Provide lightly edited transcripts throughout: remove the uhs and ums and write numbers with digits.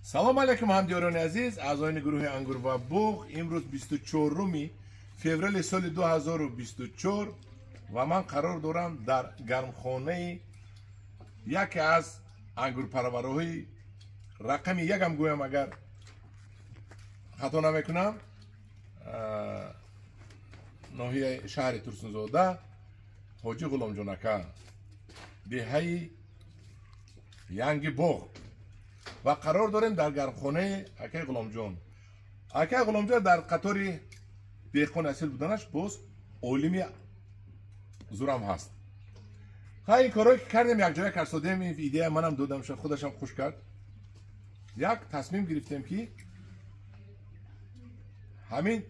Салом алейкум, ҳамдиёрони азиз, аъзоёни гурӯҳи Ангур ва Буғ. Имрӯз 24 феврали соли 2024 ва ман қарор дорам дар гармхонаи яке аз ангурпарварҳои рақами якам гӯям, агар хато намекунам, ноҳияи шаҳри Турсунзода, Ҳоҷи Ғуломҷон ака, деҳаи Янги Боғ, ва қарор дорем дар гармхонаи акаи Ғуломҷон. Акаи Ғуломҷон дар қатори деҳқони асил буданаш боз олими зурам ҳаст. Ха, ин корҳое ки кардем, якҷоя карсодем, ин идея манам додам, худашам хуш кард. Як тасмим гирифтем, ки ҳамин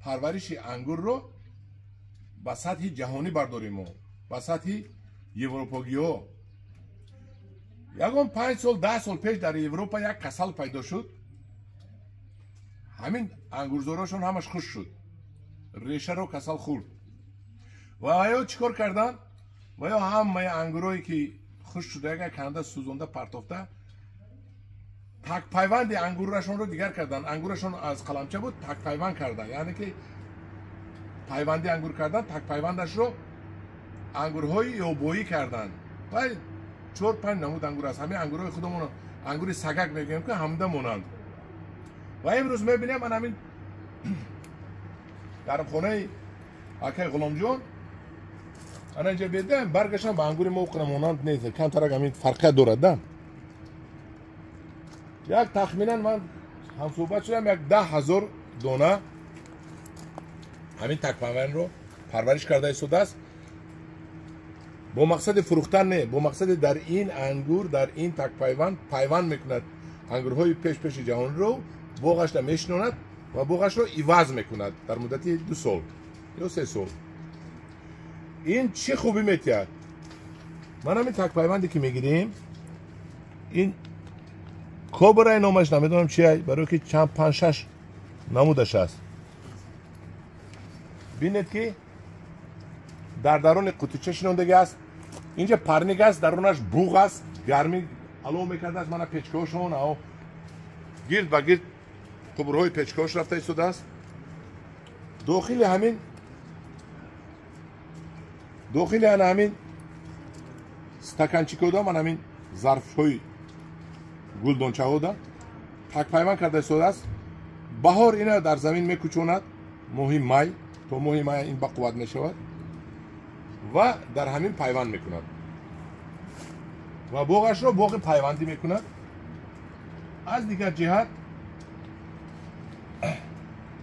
парвариши ангурро ба сатҳи ҷаҳонӣ бардорем, мо ба сатҳи европогиҳо. Ягон 5 сол, 10 сол пеш дар Европа як касал пайдо шуд. Ҳамин ангурзорошон ҳамаш хушк шуд, решаро касал хӯрд. Ва ё чӣ кор карданд? Ва ё ҳамаи ангурое ки хушк шуда, яга канда, сӯзонда партофта, такпайванди ангурашонро дигар карданд. Ангурашон аз қаламча буд, такпайванд карданд, яъне ки пайванди ангур кардан, такпайвандашро ангурҳои ёбоӣ карданд. Ва чор панҷ намуд ангур аст. Ҳамин ангурҳои худамон, ангури сагак мегӯем, ки ҳамда монанд. Ва имрӯз мебинем, ман ҳамин гармхонаи акаи Ғуломҷон, ана инҷа бедам, баргашам ба ангури мо монанд нест, камтарак ҳамин фарқият дорад да. Як тахминан ман ҳамсӯҳбат шудам, як 10 000 дона ҳамин такпайвандро парвариш карда истодааст. Бо мақсади фурӯхтан не, бо мақсади дар ин ангур, дар ин такпайванд пайванд мекунад ангурҳои пеш-пеши ҷаҳонро, боғашро мешинонад ва боғашро иваз мекунад дар муддати 2 сол ё 3 сол. Ин чӣ хубӣ метиҳад? Ман ҳамин такпайванде ки мегирем, ин кобрай номаш, намедонам чи, барое ки чанд, панҷ, шаш намудаш аст. Бинед, ки дар дарони қутича шинондагӣ аст. Инҷа парник аст, дарунаш буғ аст, гармӣ алов мекардааст. Мана печкаҳошон гирд ба гирд қубурҳои печкаҳош рафта истодааст. Дохили ҳамин, дохили ана ҳамин стаканчикода, ман ҳамин зарфҳои гулдончаҳода такпайванд карда истодааст. Баҳор ина дар замин мекӯчонад, моҳи май то моҳи май ин бақувват мешавад ва дар ҳамин пайванд мекунад ва боғашро боғи пайвандӣ мекунад. Аз дигар ҷиҳат,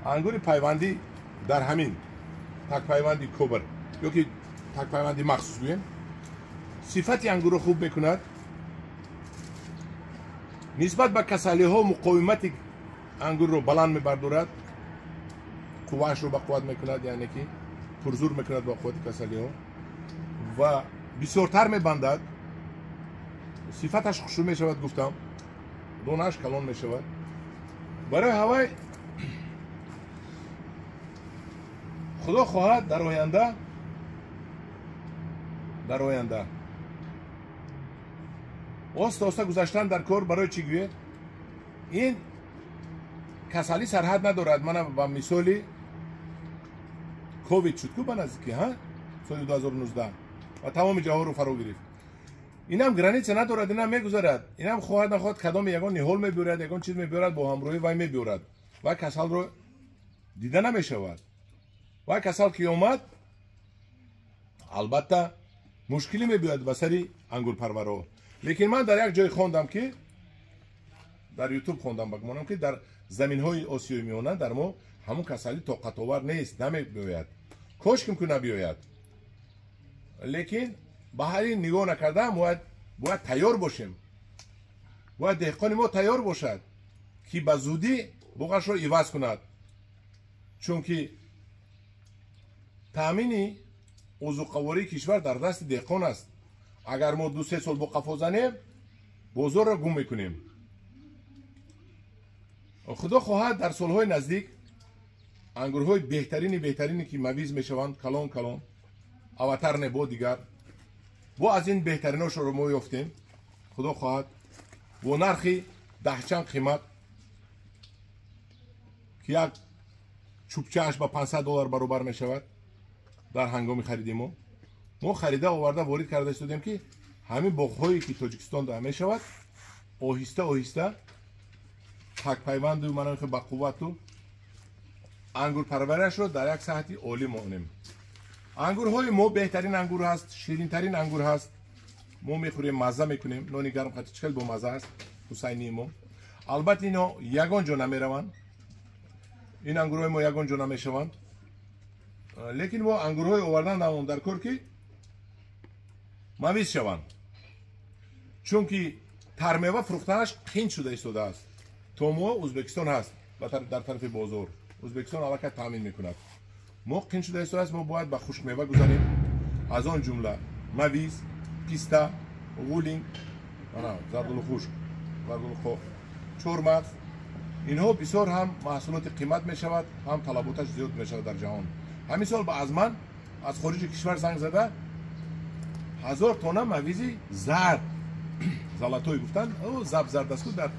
ангури пайвандӣ дар ҳамин такпайванди кобр ё ки такпайванди махсус гӯем, сифати ангурро хуб мекунад, нисбат ба касалиҳо муқовимати ангурро баланд мебардорад, қувваашро бақувват мекунад, яъне ки пурзур мекунад ба қуввати касалиҳо ва бисёртар мебандад, сифаташ хушрӯ мешавад, гуфтам, донааш калон мешавад. Барои ҳавай, худо хоҳад, дар оянда оста оста гузаштан дар кор. Барои чӣ гӯед? Ин касалӣ сарҳад надорад. Мана ба мисоли ковид шуд ку ба наздикӣ, ҳа, соли 2019 ва тамоми ҷаҳонро фаро гирифт. Инам граница надорад, инам мегузарад, инам хоҳад нахоҳад кадоми ягон ниҳол мебиёрад, ягон чиз мебиёрад, бо ҳамроҳӣ вай мебиёрад ва касалро дида намешавад. Вай касал ки омад, албатта, мушкилӣ мебиёяд ба сари ангурпарварҳо. Лекин ман дар як ҷое хондам, ки дар Ютуб хондам, ба гумонам, ки дар заминҳои Осиёи Миёна, дар мо ҳамун касалӣ тоқатовар нест, намебиёяд. Кошким ку набиёяд, лекин ба ҳар ин нигоҳ накарда бояд тайёр бошем. Бояд деҳқони мо тайёр бошад, ки ба зудӣ боғашро иваз кунад, чунки таъмини озуқавории кишвар дар дасти деҳқон аст. Агар мо 2-3 сол бо қафо занем, бозорро гум мекунем. Худо хоҳад, дар солҳои наздик ангурҳои беҳтарини беҳтарине, ки мавиз мешаванд, калон калон, аватар не, бо дигар, бо аз ин беҳтариношро мо ёфтем. Худо хоҳад, бо нархи даҳчанд қимат, ки як чӯбчааш ба $500 баробар мешавад дар ҳангоми хариди мо. Мо харида оварда ворид карда истодем, ки ҳамин боғҳое ки Тоҷикистон да мешавад, оҳиста оҳиста такпайванду манахи бақуввату ангурпарварашро дар як саҳати олӣ монем. Ангурҳои мо беҳтарин ангур ҳаст, ширинтарин ангур ҳаст. Мо мехӯрем, мазза мекунем. Нони гарм қати чӣ хел бомазза аст Ҳусайнии мо. Албатта ино ягон ҷо намераванд, ин ангурҳои мо ягон ҷо намешаванд, лекин мо ангурҳои овардан намон дар кор, ки мавиз шаванд, чунки тармева фурӯхтанаш қин шуда истодааст. То мо Ӯзбекистон ҳаст дар тарафи бозор, Ӯзбекистон аллакай таъмин мекунад. Мо қин шуда истодааст, мо бояд ба хушкмева гузарем, аз он ҷумла мавиз, писта, ғулинг, зардолу хушк, зардолу хок, чормағз. Инҳо бисёр ҳам маҳсулоти қимат мешавад, ҳам талаботаш зиёд мешавад дар ҷаҳон. Ҳамин сол аз ман аз хориҷи кишвар занг зада 1000 тонна мавизи зард, золотой гуфтанд, заб зард аст ку дар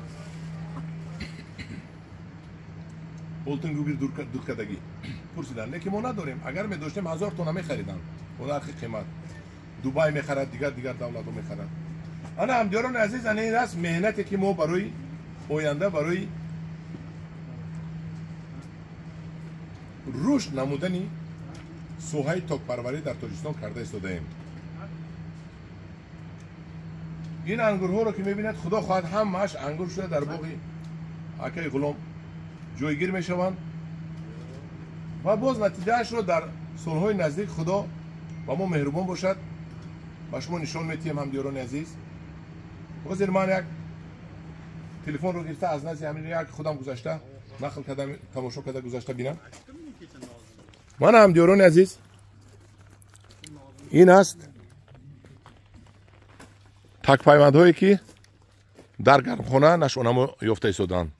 олтингубир дудкардагӣ пурсиданд, лекин мо надорем. Агар медоштем 1000 тонна мехариданд бо нархи қимат. Дубай мехарад, дигар давлатҳо мехарад. Ана ҳамдиёрони азиз, ана ин аст меҳнате ки мо барои оянда, барои рушд намудани соҳаи токпарварӣ дар Тоҷикистон карда истодаем. Ин ангурҳоро ки мебинед, худо хоҳад ҳамааш ангур шуда дар боғи акаи Ғулом ҷойгир мешаванд ва боз натиҷаашро дар солҳои наздик худо ба мо меҳрубон бошад ба шумо нишон метиҳем. Ҳамдиёрони азиз, ҳозир ман як телефонро гирифта аз назди ҳамин як худам гузашта нақл карда тамошо карда гузашта бинам. Ман ҳамдиёрони азиз, ин аст такпайвандҳое ки дар гармхона нашонамо ёфта истоданд.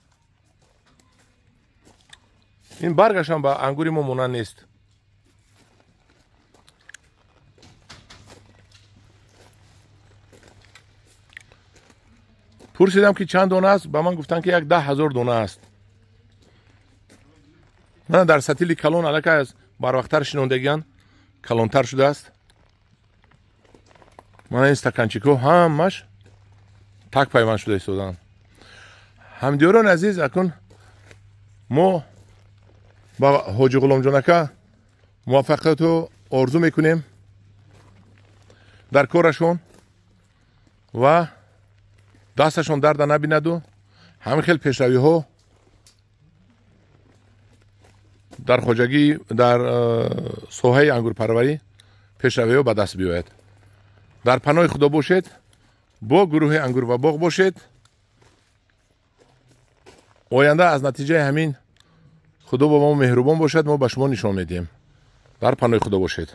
Ин баргашам ба ангури мо монанд нест. Пурсидам ки чанд дона аст, ба ман гуфтанд ки 10,000 дона аст. Ман дар сатили калон аллакай аз барвақттар шинондагиан калонтар шудааст. Мана ин стаканчикҳо ҳамаш так пайванд шуда истоданд. Ҳамдиёрони азиз, акун мо ба Ҳоҷи Ғуломҷон ака муваффақиятро орзу мекунем дар корашон ва дасташон дарда набинаду ҳамин хел пешравиҳо дар хоҷагӣ, дар соҳаи ангурпарварӣ пешравиҳо ба даст биёяд. Дар паноҳи худо бошед, бо гурӯҳи ангур ва боғ бошед. Оянда аз натиҷаи ҳамин худо ба мо меҳрубон бошад, мо ба шумо нишон медиҳем. Дар паноҳи худо бошед.